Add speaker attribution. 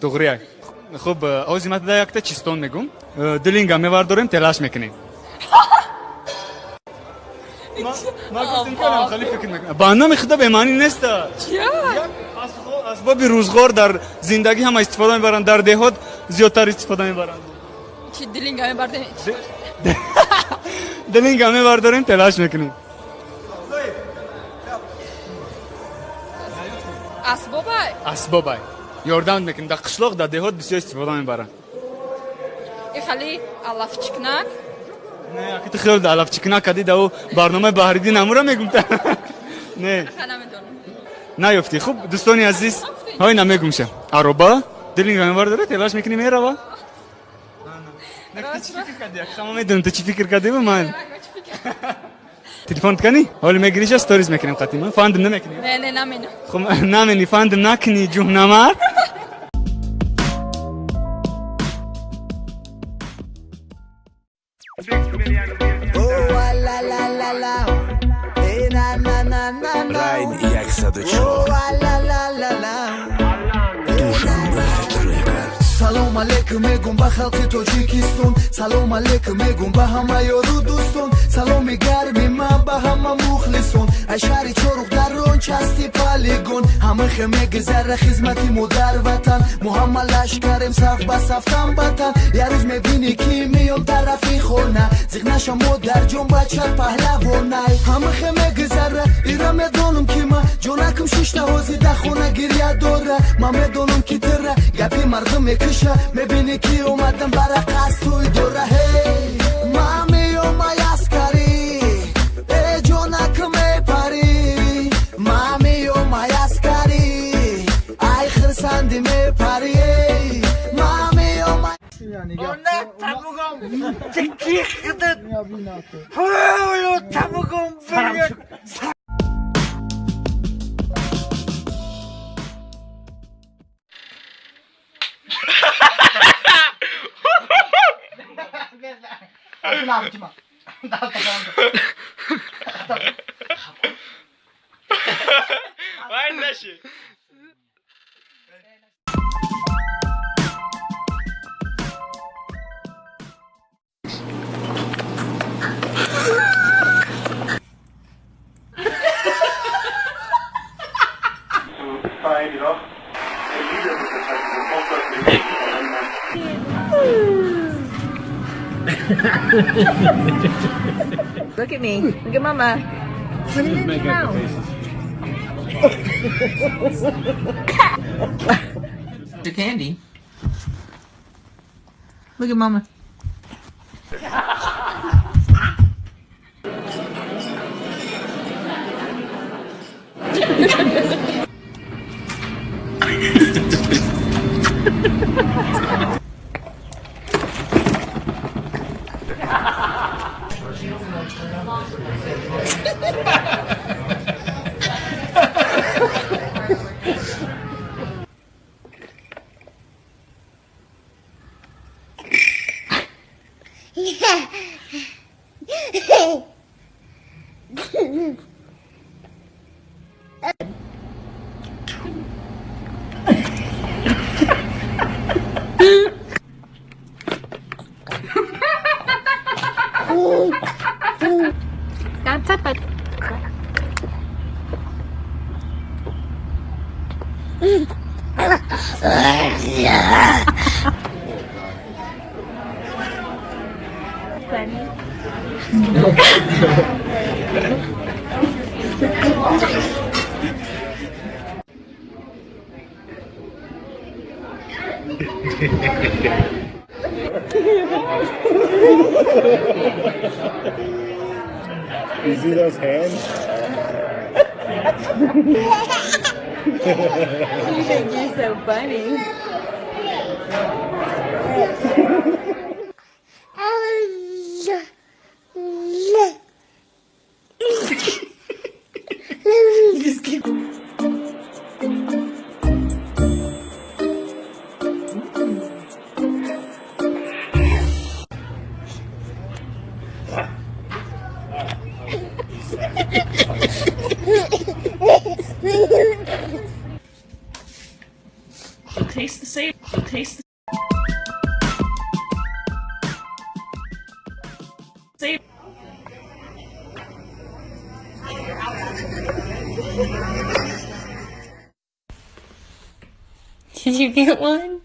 Speaker 1: Туғрия. Хуб, ҳозир ман туда якта чистон мегум. Дилинга мевардорем, телаш мекунем. Ман гуфтем ки алам хали фикр мекунам. Ба номи худо бемаънӣ неста.
Speaker 2: Чия?
Speaker 1: Асбоби рӯзғор дар зиндагӣ ҳама истифода мебаранд, дар деҳот зиёдтар истифода мебаранд.
Speaker 2: Чи дилинга мебардорем?
Speaker 1: Дилинга мевардорем, телаш мекунем.
Speaker 2: Асбобай?
Speaker 1: Асбобай. Ёрдам мекунем. Дар қишлоқ, дар деҳот бисёр истифода мебаранд.
Speaker 2: И хали алафчикнак?
Speaker 1: Не, аки ту хеле алафчикнак кардӣ, да ӯ барномаи Баҳриддин амура мегум. Не.
Speaker 2: Намедонам.
Speaker 1: Наёфтӣ. Хуб, дӯстони азиз, ҳой намегумша. Ароба, дилинга мевардора, телаш мекунӣ, мерава. Не, ту чӣ фикр кардӣ? Ҳама медонам ту чӣ фикр кардӣ ман. Телефон ткани? Ҳоли мегириша, сторис мекунем қатима. Фандм намекунӣ?
Speaker 2: Не, не, наменам.
Speaker 1: Хуб, намени, фандм накунӣ, ҷуҳнамар.
Speaker 3: Райн 104. Душанбе Рекордс.
Speaker 4: Салом алейкум мегум ба халқи Тоҷикистон, салом алейкум мегум ба ҳама ёру дӯстон, саломи гарми ман ба ҳама мухлисон. Ай шаҳри Чорух дар он части полигон, ҳама хе мегузара хизмати модар ватан. Мо ҳама лашкарем саф ба саф тан ба тан. Як рӯз мебинӣ ки меём тарафи хона, зиқ наша модарҷон бача паҳлавонай. Ҳама хе мегузара, ира медонам ки ман ҷонакам шишта ҳозир дар хона гиря дора. Ман медонам ки тира гапи мардум мекуша, мебинӣ ки омадам ба рақас тӯй дора. Ҳей, ман меём ай аскарӣ, э ҷонакам мепарӣ, ман меём ай аскарӣ, ай хирсанди мепарӣ, ман меём ай.
Speaker 5: Look at me. Look at Mama. Put it in your mouth.
Speaker 6: The candy. Look at Mama.
Speaker 5: That's it. Funny.
Speaker 7: You see those hands?
Speaker 5: You think you're so funny.
Speaker 6: Just keep.
Speaker 8: It tastes the same. Did you get one?